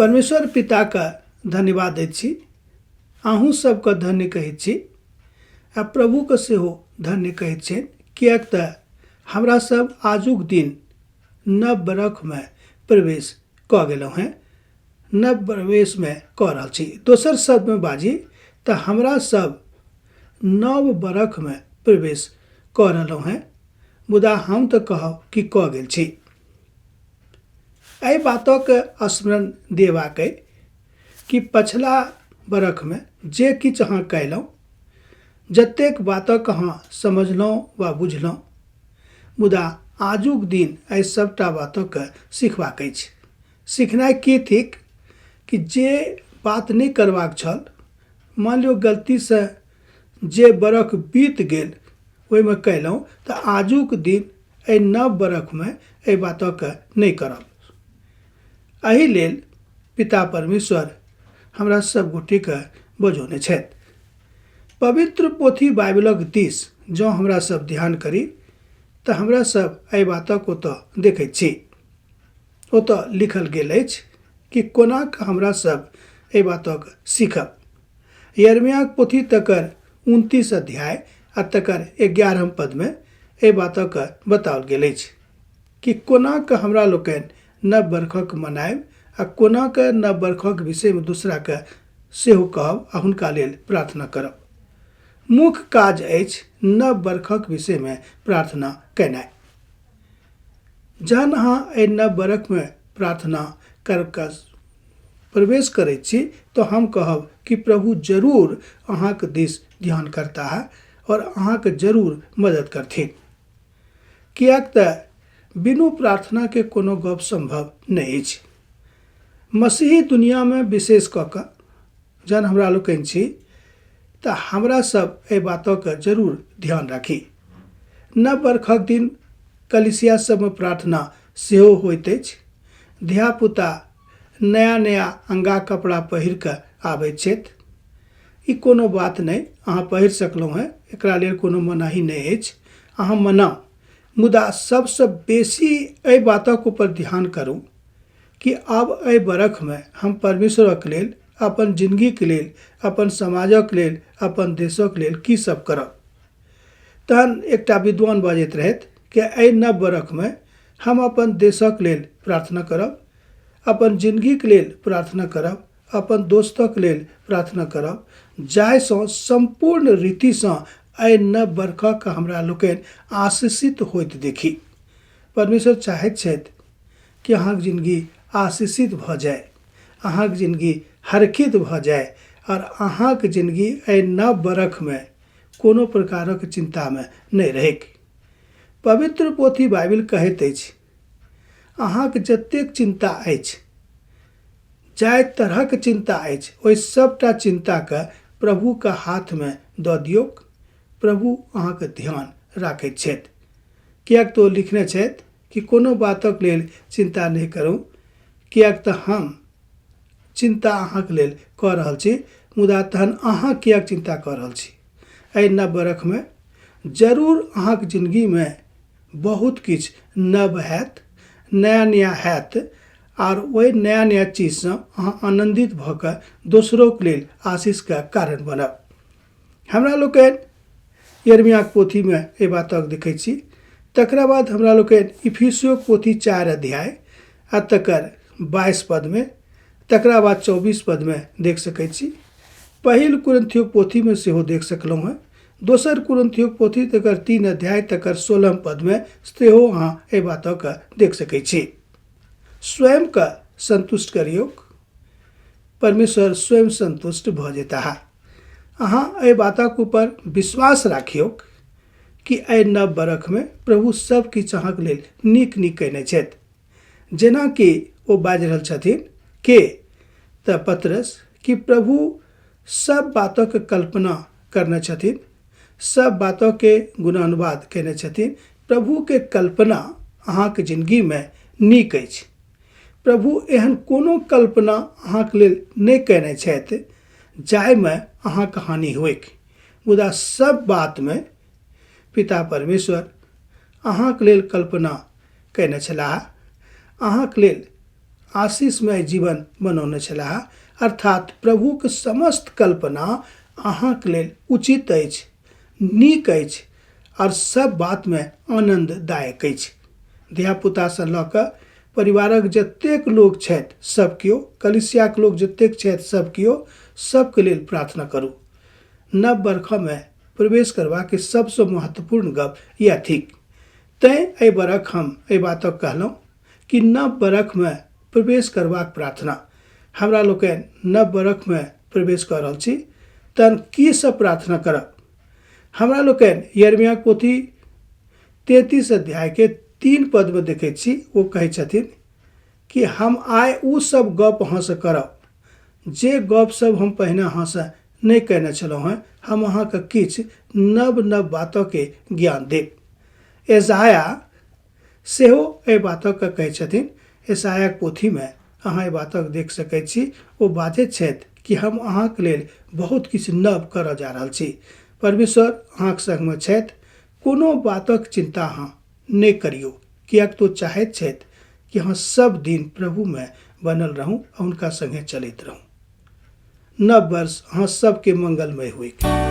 परमेश्वर पिताके धन्यवाद दैत छी, अहूँ सबके धन्य कहैत छी आ प्रभुके सेहो धन्य कहैत छियनि, किएक तऽ हमरा सब आजुक दिन नव बरखमे प्रवेश कऽ गेलहुँ हेँ, नव प्रवेशमे कऽ रहल छी। दोसर शब्दमे बाजी तऽ हमरा सब नव बरखमे प्रवेश कऽ रहलहुँ हेँ, मुदा हम तऽ कहब कि कऽ गेल छी। एहि बातक स्मरण देबाक अइ कि पछिला बरखमे जे किछु अहाँ कयलहुँ, जतेक बातक अहाँ समझलहुँ वा बुझलहुँ, मुदा आजुक दिन एहि सभटा बातक सिखबाक अछि। सिखनाइ की थिक कि जे बात नहि करबाक छल, मानि लियौ गलतीसँ जे बरख बीत गेल ओहिमे कयलहुँ, तऽ आजुक दिन एहि नव बरखमे एहि बातके नहि करब। एहि लेल पिता परमेश्वर हमरा सब गोटेके बजौने छथि। पवित्र पोथी बाइबलक दिस जँ हमरा सब ध्यान करी तऽ हमरा सब एहि बातक ओतऽ देखैत छी। ओतऽ लिखल गेल अछि कि कोना कऽ हमरा सब एहि बातक सीखब। यरमियाक पोथी तकर 29 अध्याय आ तकर 11 पदमे एहि बातक बताओल गेल अछि कि कोना कऽ हमरा लोकनि नव बरखक मनायब आ कोना कऽ नव बरखक विषयमे दोसराके सेहो कहब आ हुनका लेल प्रार्थना करब। मुख्य काज अछि नव बरखक विषयमे प्रार्थना केनाइ। जहन अहाँ एहि नव बरखमे प्रार्थना कर कऽ प्रवेश करैत छी तऽ हम कहब कि प्रभु जरूर अहाँके दिस ध्यान करता है और अहाँके जरूर मदद करथिन, किएक तऽ बिनु प्रार्थनाके कोनो गप सम्भव नहि अछि। मसीही दुनियामे विशेष कऽ कऽ जहन हमरा लोकनि छी तऽ हमरा सब एहि बातक जरूर ध्यान राखी। नव बरखक दिन कलिसिया सबमे प्रार्थना सेहो होइत अछि। धियापुता नया नया अंगा कपड़ा पहिर कऽ आबैत छथि। ई कोनो बात नहि, अहाँ पहिर सकलहुँ हेँ, एकरा लेल कोनो मनाही नहि अछि, अहाँ मनाउ, मुदा सबसँ बेसी एहि बातक ऊपर ध्यान करू कि आब एहि बरखमे हम परमेश्वरक लेल, अपन जिनगीके लेल, अपन समाजक लेल, अपन देशक लेल की सब करब। तहन एकटा विद्वान बजैत रहथि कि एहि नव बरखमे हम अपन देशक लेल प्रार्थना करब, अपन जिनगीके लेल प्रार्थना करब, अपन दोस्तक लेल प्रार्थना करब, जाहिसँ सम्पूर्ण रीतिसँ एहि नव बरखक हमरा लोकनि आशीषित होइत देखी। परमेश्वर चाहैत छथि कि अहाँके जिनगी आशीषित भऽ जाय, अहाँके जिनगी हरखित भऽ जाय आओर अहाँके जिनगी एहि नव बरखमे कोनो प्रकारक चिन्तामे नहि रहैक। पवित्र पोथी बाइबिल कहैत अछि, अहाँके जतेक चिन्ता अछि, जाहि तरहक चिन्ता अछि, ओहि सबटा चिन्ताके प्रभुके हाथमे दऽ दियौक। प्रभु अहाँके ध्यान राखैत छथि, किएक तऽ ओ लिखने छथि कि कोनो बातक लेल चिन्ता नहि करू, किएक तऽ हम चिन्ता अहाँके लेल कऽ रहल छी। मुदा तहन अहाँ किएक चिन्ता कऽ रहल छी? एहि नव बरखमे जरूर अहाँके जिनगीमे बहुत किछु नव हैत, नया नया हैत, आर ओहि नया नया चीजसँ अहाँ आनन्दित भऽ कऽ दोसरोके लेल आशीषके कारण बनब। हमरा लोकनि यरमियाक पोथीमे एहि बातक देखै छी। तकरा बाद हमरा लोकनि इफिसियोक पोथी 4 अध्याय आ तकर 22 पदमे, तकरा बाद 24 पदमे देख सकै छी। पहिल कुरिन्थियोक पोथीमे सेहो देख सकलहुँ हेँ। दोसर कुरिन्थियोक पोथी तकर 3 अध्याय तकर 16 पदमे सेहो अहाँ एहि बातक देख सकै छी। स्वयंके संतुष्ट करियौक, परमेश्वर स्वयं संतुष्ट भऽ जेताह। अहाँ एहि बातक ऊपर विश्वास राखियौक कि एहि नव बरखमे प्रभु सब किछु अहाँके लेल नीक नीक कयने छथि। जेनाकि ओ बाजि रहल छथिन के तऽ पतरस कि प्रभु सब बातक कल्पना करने छथिन, सब बातके गुणानुवाद कयने छथिन। प्रभुके कल्पना अहाँके जिनगीमे नीक अछि। प्रभु एहन कोनो कल्पना अहाँके लेल नहि कयने छथि जाहिमे अहाँके हानि होइक, मुदा सब बातमे पिता परमेश्वर अहाँके लेल कल्पना कयने छलाह। अहाँके लेल आशीषमय जीवन बनौने छलाह। अर्थात प्रभुक समस्त कल्पना अहाँक लेल उचित अछि, नीक अछि आओर सब बातमे आनन्ददायक अछि। धियापुतासँ लऽ कऽ परिवारक जतेक लोक छथि सब केओ, कलिसियाक लोक जतेक छथि सब केओ, सबके लेल प्रार्थना करू। नव बरखमे प्रवेश करबाक सबसँ महत्वपूर्ण गप इएह थिक। तैँ एहि बरख हम एहि बातक कहलहुँ कि नव बरखमे प्रवेश करबाक प्रार्थना। हमरा लोकनि नव बरखमे प्रवेश कऽ रहल छी, तहन की सब प्रार्थना करब? हमरा लोकनि यिर्मयाह पोथी 33 अध्यायके 3 पदमे देखैत छी, ओ कहै छथिन कि हम आइ ओ सब गप अहाँसँ करब जे गप सब हम पहिने अहाँसँ नहि कयने छलहुँ हेँ, हम अहाँके किछु नव नव बातके ज्ञान देब। एजाया सेहो एहि बातके कहै छथिन। एसायाक पोथीमे अहाँ एहि बातक देख सकैत छी, ओ बाजैत छथि कि हम अहाँके लेल बहुत किछु नव करऽ जा रहल छी। परमेश्वर अहाँके संगमे छथि, कोनो बातक चिन्ता अहाँ नहि करियौ, किएक तऽ ओ चाहैत छथि कि अहाँ सब दिन प्रभुमे बनल रहू आ हुनका संगे चलैत रहू। नव वर्ष अहाँ सबके मंगलमय होइक।